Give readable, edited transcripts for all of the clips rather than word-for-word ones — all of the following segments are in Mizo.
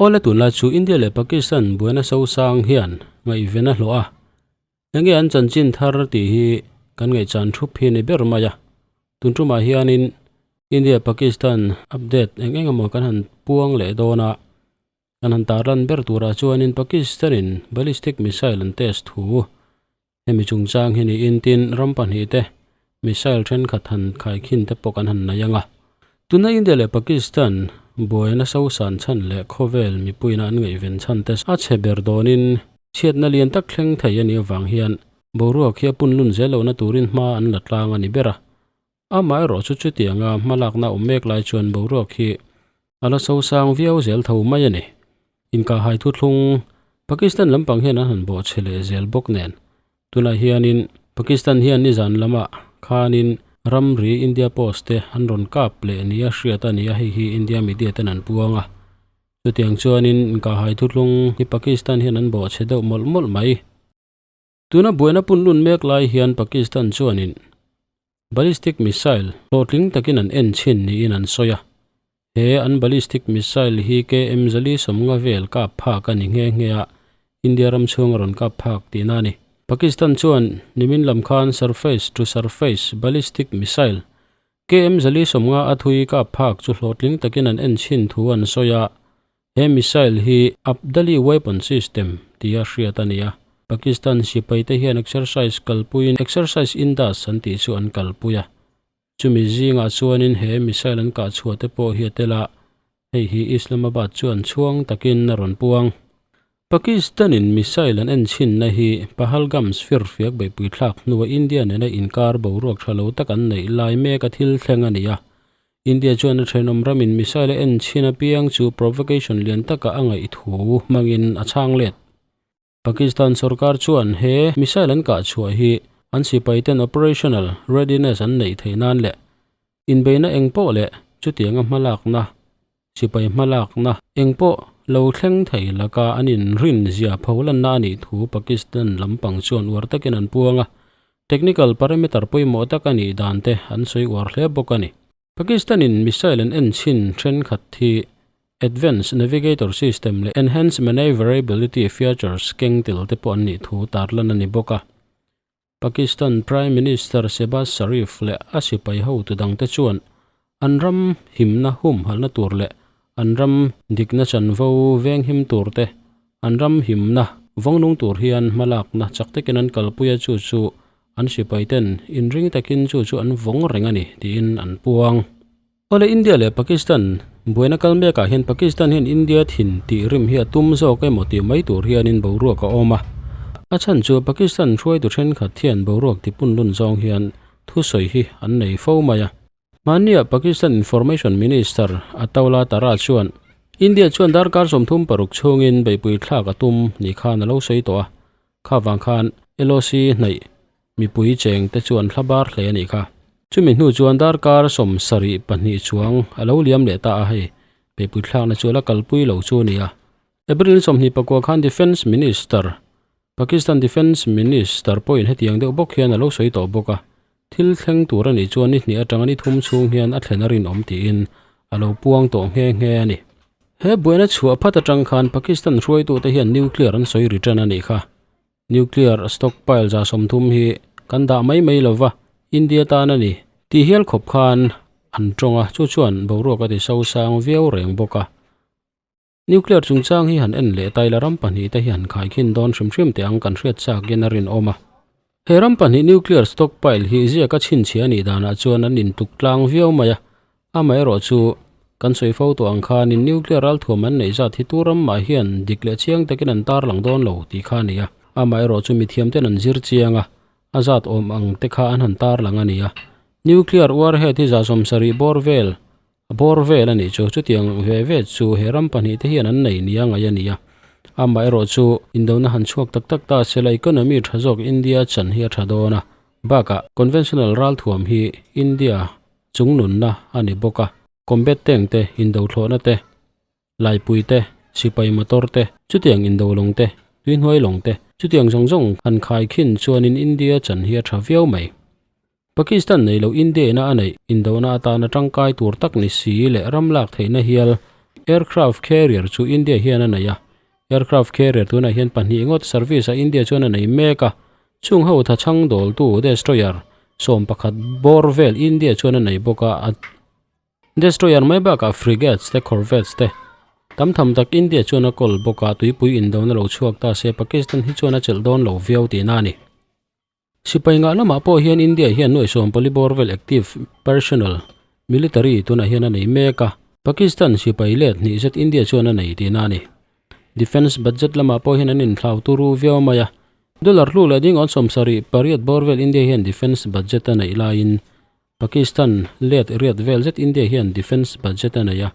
Awle tunlai chu India leh Pakistan buaina sosang hian ngaihven a hlawh a, enge an chanchin thar tih hi kan ngaihchan thup hi a ni ber mai a. Tun tumah hianin India Pakistan update eng eng emaw kan han puang leh dawn a, kan han tarlan ber turah chuanin Pakistan-in ballistic missile an test thu Hemi chungchang hi niin tin ram pahnihte missile thenkhat han khaikhin te pawh kan han nei ang a. Tuna India leh Pakistan buaina sosan chhan leh khawvel mipuiina an ngaihven chhan te a chhe ber dawnin chhiatna lian tak thleng thei a nih avang hian boruak hi a punlun zel lohna turin hma an la tlang a ni ber a. Amaherawh chu chutianga hmalakna awm mek lai chuan boruak hi a la sosang viau zel tho mai a ni. Inkahhai thuthlung Pakistan lampang hian an han bawh chhe leh zel bawk nen tunah hianin Pakistan hian nizan lamah khanin ramri India post te an rawn kap leh nia hriat a ni a, hei hi India media ten an puang a. Chutiang chuanin inkahhai thuthlung hi Pakistan hian an bawh chhe deuh mawlh mawlh mai. Tuna buaina punlun mek lai hian Pakistan chuanin ballistic missile hlawhtling takin an en chhin niin an sawi a. He an ballistic missile hi KM zali sawmnga vel kap phak a ni nghe nghe a, India ram chhunga rawn kap phak tihna a ni. Pakistan chuan nimin lam khan surface to surface ballistic missile KM zali sawmnga a thui kap phak chu hlawhtling takin an en chhin thu an sawi a. He missile hi Abdali weapon system tia hriat a ni a, Pakistan sipaite hian exercise kalpuiin Exercise Indus an tih chu an kalpui a. Chumi zingah chuanin he missile an kah chhuah te pawh hi a tel a, hei hi Islamabad chuan chhuang takin a rawn puang. Pakistan-in missile an enchhinna hi Pahalgam firfiak beihpui thlak hnua India nena inkar boruak tha lo tak an neih lai meka thil thleng a ni a. India chuan a thenawm ramin missile a en chhin apiang chu provocation lian taka a ngaih thu hmangin a chhang let. Pakistan sorkar chuan he missile an kah chhuah hi an sipaiten operational readiness an neih theih nan leh inbeihna eng pawh leh chutianga hmalakna sipai hmalakna eng pawh lo thleng thei laka an inrin zia pholanna a nih thu Pakistan lampang chuan uar takin an puang a. Technical parameter pawimawh tak a nih dan te an sawi uar hle bawk a ni. Pakistan-in missile an en chhin thenkhat hi Advanced Navigator System leh Enhanced Maneuverability Features keng tel te pawh an nih thu tarlan a ni bawk a. Pakistan Prime Minister Shehbaz Sharif leh a sipai hotu dangte chuan an ram himna humhalhna tur leh an ram dikna chanvo venghim tur te An ram himna vawngnung tur hian hmalakna chak takin an kalpui a, chu chu an sipaiten inring takin chu chu an vawng reng a ni tiin an puang. Awle India leh Pakistan buaina kal mekah hian Pakistan hian India thin tih rim hi a tum zawk emaw tih mai tur hianin boruak a awm a. A chhan chu Pakistan hruaitu thenkhat hian boruak tipunlun zawng hian thusawi hi an nei fo mai a. Hmanniah Pakistan Information Minister Ataullah Tara chuan India chuan darkar 36 chhungin beihpui thlak a tum ni khan a lo sawi tawh a, kha vang khan LOC hnaih mipui cheng te chuan thla bar hle a nih kha. Chumi hnu chuan darkar 72 chuang a lo liam leh ta a, hei beihpui thlakna chu a la kalpui lo chu a ni a. April 29 khan Defence Minister Pakistan Defence Minister pawhin hetiang deuh bawk hian a lo sawi tawh bawk a, thil thleng tur a nih chuan ni hnih atanga ni thum chhung hian a thlen a rinawm tiin a lo puang tawh nghe nghe a ni. He buaina chhuah phat atang khan Pakistan hruaitute hian nuclear an sawi ri tan a nih kha. Nuclear stockpile 30 hi kan dah mai mai lova, India tan a ni tih hial khawp khan an tawng a, chu chuan boruak a ti sosang viau reng bawk a. Nuclear chungchang hi han en leh ta ila ram pahnih te hi han khaikhin dawn hrim hrim teh ang kan hriat chak in a rinawm a. He ram pahnih nuclear stockpile hi ziak a chhinchhiah a nih danah chuan an intuk tlang viau mai a, amaherawh chu kan sawi fo tawh ang khanin nuclear ralthuam an neih zat hi tu ram mah hian dik leh chiang takin an tarlang dawn lo tih kha a ni a, amaherawh chu mithiam ten an zir chiang a, a zat awm ang te kha an han tarlang a ni a. Nuclear warhead hi 70 bawr vel A bawr vel a nih chu, chutiang ve ve chu he ram pahnih te hian an nei nia ngaih a ni a. Amaherawh chu indona han chhuak tak tak ta sela economy tha zawk India chan hi a tha dawn a. Bakah conventional ralthuam hi India chungnunna a ni bawk a. Combat tank te, indo thlawhna te, laipui te, sipai motor te, chutiang indo lawng te, tuihnuai lawng te, chutiang zawng zawng han khaikhin chuanin India chan hi a tha viau mai. Pakistan nei lo India ina a neih indona atana tangkai tur tak ni si leh ram lak theihna hial Aircraft carrier chu India hian a nei a, aircraft carrier tunah hian pahnih ngawt service ah India chuan a nei mek a, chung ho tha chhang dawltu destroyer 11 bawr vel India chuan a nei bawk a, destroyer mai bakah frigates te corvettes te tam tham tak India chuan a kawl bawk a, tuipui indona lo chhuak ta se Pakistan hi chuan a chelh dawn lo viau tihna a ni. Sipai ngah lamah pawh hian India hian nuaih sawm pali bawr vel active personnel military tunah hian a nei mek a, Pakistan sipai let hnih zet India chuan a nei tihna a ni. Defence budget lamah pawh hian an inthlau turu viau mai a, dollar hlu leh ding awn 78 bawr vel India hian defence budget a neih laiin Pakistan let riat vel zet India hian defence budget a nei a,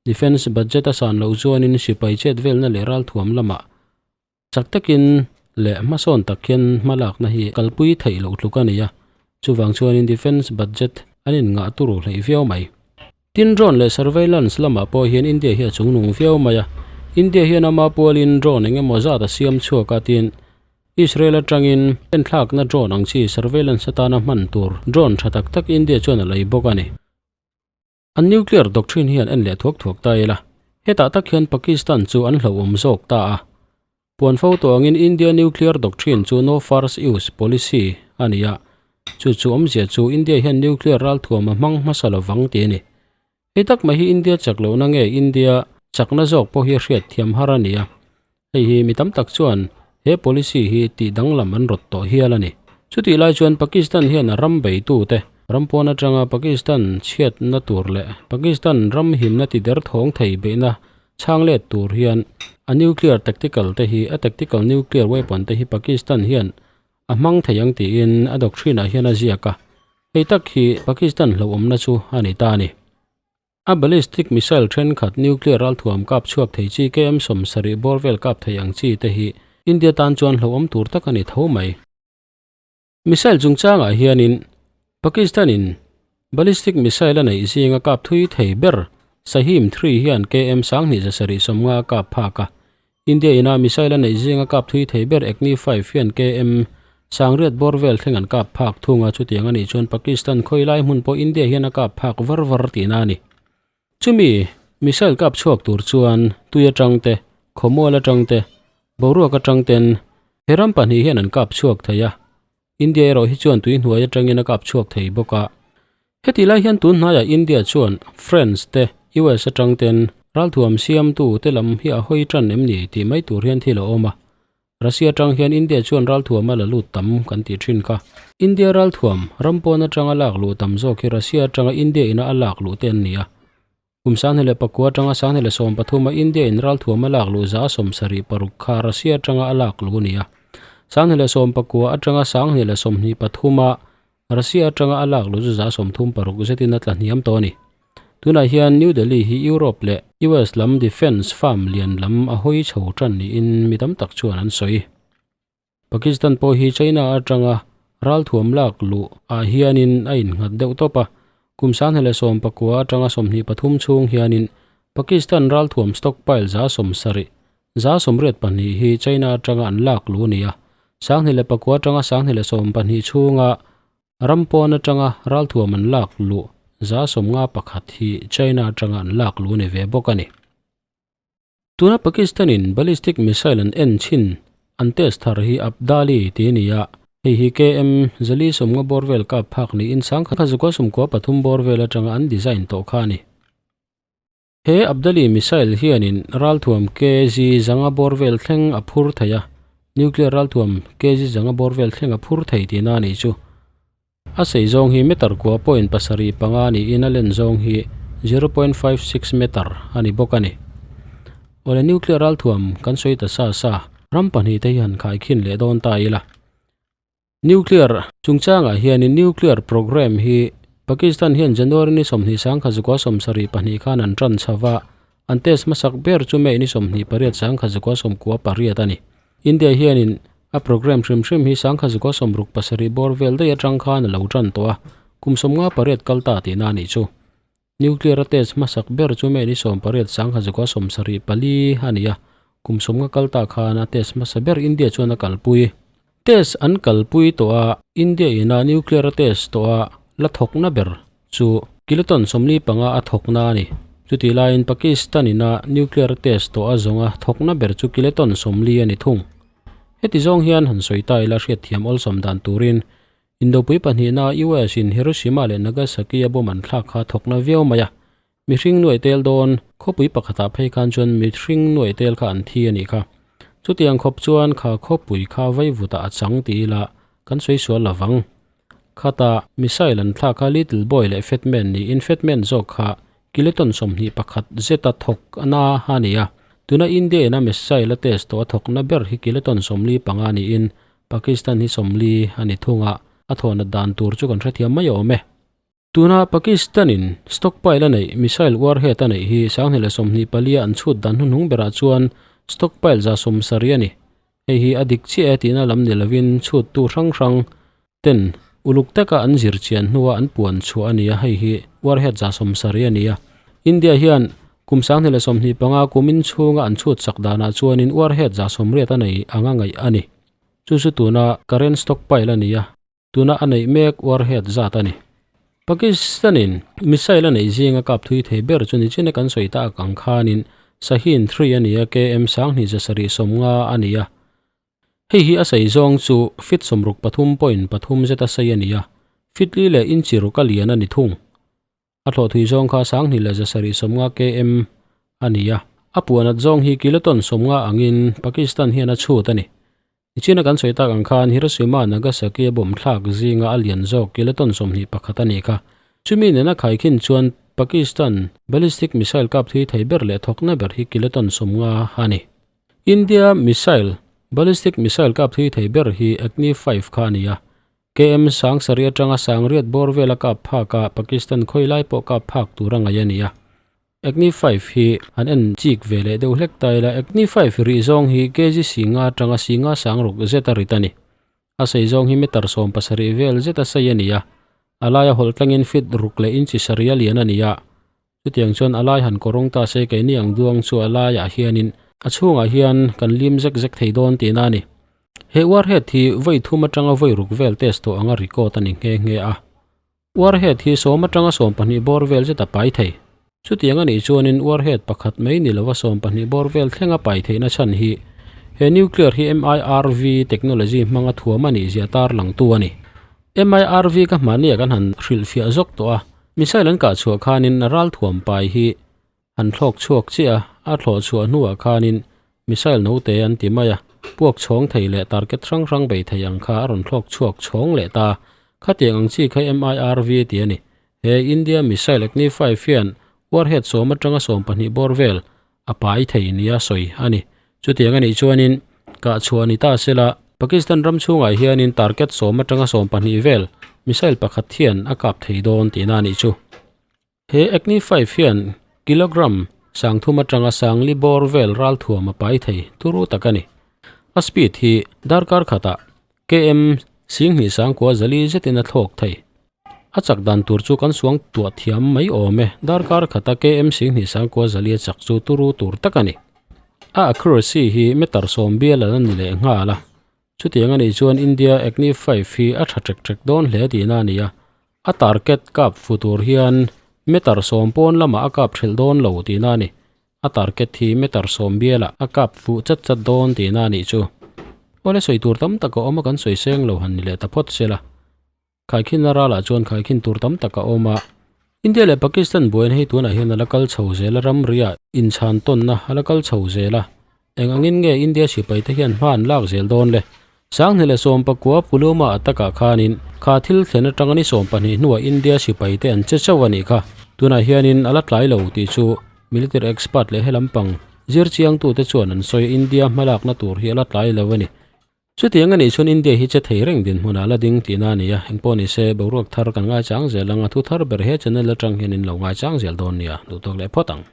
defence budget a san loh chuanin sipai chet velna leh ralthuam lamah Chak takin leh hmasawn tak hian hmalakna hi kalpui theih loh tluk a ni a, chuvang chuanin defence budget an inngah turu hleih viau mai. Tin drone leh surveillance lamah pawh hian India hi a chungnung viau mai a, India hian ama pualin drone eng emaw zat a siam chhuak a tin Israel atangin enthlakna drone ang chi surveillance atana hman tur drone tha tak tak India chuan a lei bawk a ni. An nuclear doctrine hian en leh thuak thuak ta ila, hetah tak hian Pakistan chu an hlauhawm zawk ta a. Puan fo tawh angin India nuclear doctrine chu no first use policy a ni a, chu chu awmzia chu India hian nuclear ralthuam a hmang hmasa lovang tih a ni. Hei tak mai hi India chak lohna nge India chakna zawk pawh hi a hriat thiam har a ni a, Hei hi mi tam tak chuan he policy hi tih danglam an rawt tawh hial a ni. Chutih lai chuan Pakistan hian a ram beitute ram pawn atanga Pakistan chhiatna tur leh Pakistan ram himna ti der thawng thei beihna chhang let tur hian a nuclear tactical te hi a tactical nuclear weapon te hi Pakistan hian a hmang thei ang tiin a doctrine ah hian a ziak a. Hei tak hi Pakistan hlauhawmna chu a ni ta a ni. A ballistic missile thenkhat nuclear ralthuam kap chhuak thei chi KM 70 bawr vel kap thei ang chi te hi India tan chuan hlauhawm tur tak a ni tho mai. Missile chungchangah hianin Pakistan-in ballistic missile a neih zinga kap thui thei ber Sahim 3 hian KM 2750 a kap phak a, India ina missile a neih zinga kap thui thei ber Agni 5 hian KM 80 bawr vel thleng an kap phak thung a, chutiang a nih chuan Pakistan khawi lai hmun pawh India hian a kap phak var var tihna a ni. Chumi missile kap chhuak tur chuan tui atang te, khawmual atang te, boruak atang ten he ram pahnih hian an kap chhuak thei a, India erawh hi chuan tui hnuai atangin a kap chhuak thei bawk a. Heti lai hian tun hnaiah India chuan France te, US atang ten ralthuam siamtu te lam hi a hawi tan em ni tih mai tur hian thil a awm a. Russia atang hian India chuan ralthuam a la lut tam kan tih thin kha. India ralthuam ram pawn atanga lak luh tam zawk hi Russia atanga India ina a lak luh te an ni a. Kum 2009 atanga 2013 a India in ralthuam a lak luh 76 kha Russia atanga a lak luh a ni a. 2019 atanga 2023 a Russia atanga a lak luh chu 36 zetin a tla hniam tawh a ni. Tunah hian New Delhi hi Europe leh US lam defence firm lian lam a hawi chho tan niin mi tam tak chuan an sawi. Pakistan pawh hi China atanga ralthuam lak luh ah hianin a innghat deuh tawp a, kum 2019 atanga 23 chhung hianin Pakistan ralthuam stockpile 70, 82 hi China atanga an lak luh a ni a, 2009 atanga 2012 chhunga ram pawn atanga ralthuam an lak luh 51 hi China atanga an lak luh a ni ve bawk a ni. Tuna Pakistan-in ballistic missile an en chhin an test thar hi Abdali tih a ni a, hei hi KM 450 bawr vel kap phak niin 1993 bawr vel atanga an design tawh kha a ni. He Abdali missile hianin ralthuam kg 500 bawr vel thleng a phur thei a, nuclear ralthuam kg 500 bawr vel thleng a phur thei tihna a nih chu. A sei zawng hi meter kua point pasarih panga niin a len zawng hi 0.56 meter a ni bawk a ni. Awle nuclear ralthuam kan sawi ta sa sa, ram pahnih te hi han khaikhin leh dawn ta ila. Nuclear chungchangah hianin nuclear program hi Pakistan hian January ni 20 1972 khan an tan chho va, an test hmasak ber chu May ni 28 1998 a ni. India hianin a program hrim hrim hi 1967 bawr vel daih atang khan a lo tan tawh a, kum 58 kal ta tihna a nih chu. Nuclear a test hmasak ber chu May ni 18 1974 a ni a, kum 50 kal ta khan a test hmasa ber India chuan a kalpui. Test an kalpui tawh a, India ina nuclear a test tawh a la thawkna ber chu kiloton 45 a thawkna a ni. Chutih laiin Pakistan ina nuclear test tawh a zawnga thawkna ber chu kiloton 40 a ni thung. Heti zawng hian han sawi ta ila hriatthiam awlsam dan turin Indopui pahnihna US in Hiroshima leh Nagasaki a bomb an thlak kha thawkna viau mai a. Mihring nuaih tel dawn khawpui pakhatah phei khan chuan mihring nuaih tel kha an thi a nih kha. Chutiang khawp chuan kha khawpui kha vaivutah a chang ti ila kan sawi sual lovang. Khata missile an thlak kha Little Boy leh Fat Man niin Fat Man zawk kha kiloton 21 zeta thawk na a ni a. Tuna India ina missile a test tawh a thawkna ber hi kiloton 45 niin Pakistan hi 40 a ni thung a, a thawhna dan tur chu kan hrethiam mai awm e. Tuna Pakistan-in stockpile a neih missile warhead a neih hi 2024 an chhut dan hnuhnung berah chuan stockpile 170 a ni. Hei hi a dik chiah e tihna lam ni lovin chhuttu hrang hrang ten uluk taka an zir chian hnua an puan chhuah a ni a, hei hi warhead 170 a ni a. India hian kum 2025 kumin chhunga an chhut sak danah chuanin warhead 180 a nei anga ngaih a ni. Chu chu tuna current stockpile a ni a. Tuna a neih mek warhead zat a ni. Pakistanin missile a neih zinga kap thui thei ber chu nichina kan sawi tak ang khanin Shaheen 3 a ni a, KM 2750 a ni a. Hei hi a sei zawng chu feet 63.3 zeta sei a ni a, feet li leh inchi ruk a lian a ni thung. A thlawh thui zawng kha 2750 km a ni a, a puanat zawng hi kiloton 50 angin Pakistan hian a chhut a ni. Nichina kan sawi tak ang khan Hiroshima Nagasaki a bomb thlak zinga a lian zawk kiloton 21 a ni kha. Chumi nena khaikhin chuan Pakistan ballistic missile kap thui thei ber leh thawkna ber hi kiloton 50 a ni. India missile ballistic missile kap thui thei ber hi Agni 5 kha a ni a. KM 700 atanga 800 bawr vela kap phak a Pakistan khawilai pawh kap phak tur a ngaih a ni a. Agni 5 hi an en chik ve leh deuh hlek ta ila Agni 5 rih zawng hi kg singa atanga singa sangruk zeta rit a ni. A sei zawng hi meter 17 vel zeta sei a ni a. A laia hawlh tlangin feet ruk leh inchi sarih a lian a ni a. Chutiang chuan a lai han kawrawng ta se keini ang duang chu a laiah hianin a chhungah hian kan lim zek zek thei dawn tihna a ni. He warhead hi vawi thum atanga vawi ruk vel test tawh anga record a ni nghe nghe a. Warhead hi 10 atanga 12 bawr vel zeta pai thei. Chutiang a nih chuanin warhead pakhat mai ni lova 12 bawr vel thlenga pai theihna chhan hi he nuclear hi MIRV technology hmanga thuam a nih zia tar langtu a ni. MIRV ka hmahnia kan han hrilhfiah zawk tawh a, missile an kah chhuah khanin ral thuam pai hi an thlawk chhuak chiah a, a thlawh chhuah hnuah khanin missile no te an ti mai a, puak chhawng thei leh target hrang hrang bei thei ang kha a rawn thlawk chhuak chhawng leh ta. Khatiang ang chi kha MIRV ti a ni. He India missile Agni 5 hian warhead 10 atanga 12 bawr vel a pai thei nia sawi a ni. Chutiang a nih chuanin kah chhuah ni ta sela Pakistan ram chhungah hianin target 10 atanga 12 vel missile pakhat hian a kap thei dawn tihna a nih chu. He Agni 5 hian kilogram 3 atanga 4 bawr vel ral thuam a pai thei turu tak a ni. A speed hi darkar khatah km 29,400 zetin a thlawk thei. A chak dan tur chu kan suang tuah thiam mai awm e, darkar khata km 29,400 a chak chu turu tur tak a ni. A accuracy hi meter 10 bial a ni leh nghal a. Chutiang a nih chuan India Agni 5 hi a tha trek trek dawn hle tihna a ni a. A target kap fu tur hian meter 10 pawn lamah a kap thelh dawn lo tihna a ni. A target hi meter 10 bialah a kap fu chat chat dawn tihna a nih chu. Awle sawi tur tam tak a awm a kan sawi seng lo han ni leh ta phawt sela. Khaikhin a ralah chuan khaikhin tur tam tak a awm a. India leh Pakistan buaina hi tunah hian a la kal chho zel a, ram ria inchhan tawnna a la kal chho zel a. Eng angin nge India sipai te hian hma an lak zel dawn le? 2019 Pulwama attack-ah khanin kha thil thlen atanga ni 12 hnuah India sipai te an che chauh a nih kha. Tunah hianin a la tlai lo tih chu military expert leh helampang zir chiangtute chuan an sawi India hmalakna tur hi a la tlai lo a ni. Chutiang a nih chuan India hi che thei reng dinhmunah la ding tihna a ni a, engpawh ni se boruak thar kan ngaichang zel ang a, thu thar ber he channel atang hian in lo ngaichang zel dawn nia, duhtawk leh phawt ang.